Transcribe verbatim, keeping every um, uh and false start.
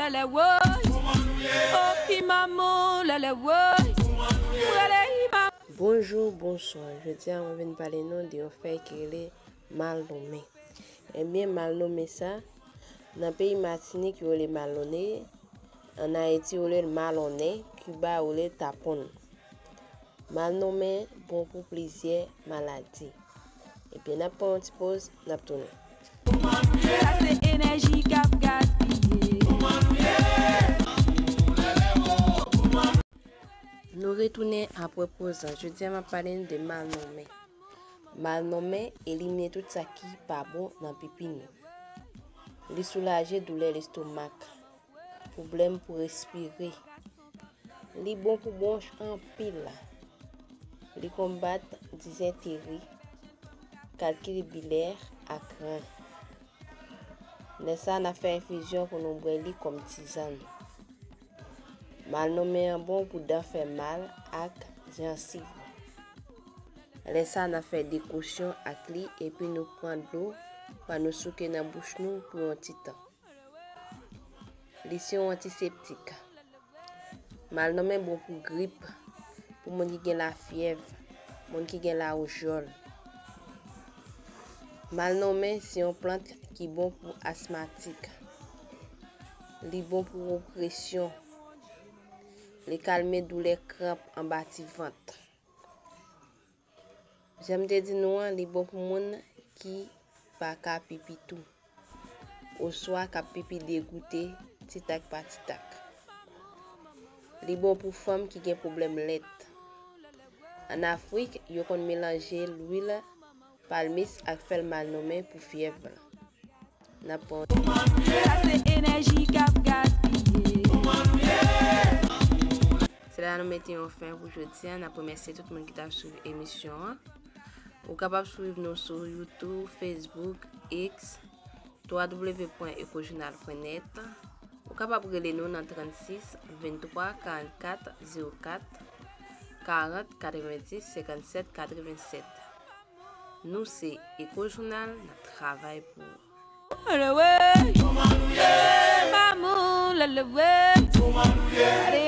Lèlè woy, o Imamou, lèlè woy, m rele Imam. Bonjou, bonswa. Jodi a, mwen vin pale nou de yon fèy ki rele malnonmen. Ebyen, malnonmen sa, nan peyi Matinik, yo rele malnonmen, ann Ayiti, yo rele malonnen, Kiba, yo rele taponn. Malnonmen bon pou plizyè maladi. Ebyen, n ap pran yon ti poz, n ap tounen. Sa se enèji k ap gaspiye. Nou retounen apre poz la. Jodi a, m ap pale n de malnonmen. Malnonmen elimine tout sa ki pa bon nan pipi nou. Li soulaje doulè lestomak, pwoblèm pou respire. Li bon pou bwonch anpil. Li konbat dizentere, kalkil bilè ak ren. Lè sa a, n ap fè enfizyon pou nou bwè li kòm tizann. Malnonmen an bon pou dan fè mal ak jansiv. Lè sa a, n ap fè dekosyon ak li epi nou pran dlo, pa nou souke nan bouch nou pou yon ti tan. Li se yon antiseptik. Malnonmen bon pou grip, pou moun ki gen lafyèv, moun ki gen lawoujòl. Malnonmen se yon plant ki bon pou asmatik. Li bon pou opresyon. Li kalme doulè kranp anba ti vant. Jan m te di nou an, li bon pou moun ki pa ka pipi tou, oswa k ap pipi degoute, titak pa titak. Li bon pou fanm ki gen pwoblèm lèt. Ann Afrik, yo konn melanje lwil palmis ak fèy malnonmen pou fyèv la. N ap pran. Sa se enèji k ap gaspiye. Se la nou mete yon fen pou jodi a. N ap remèsye tout moun ki t ap swiv emisyon an. Ou kapab swiv nou sou YouTube, Facebook, X, w w w pwen ekojounal pwen nèt. Ou kapab rele nou nan trannsis, venntwa, karannkat, zewo kat, karant, katrevenndis, senkannsèt, katrevennsèt. Nou se Echo Journal, n ap travay pou ou. Lèlè woy, Imamou, lèlè woy.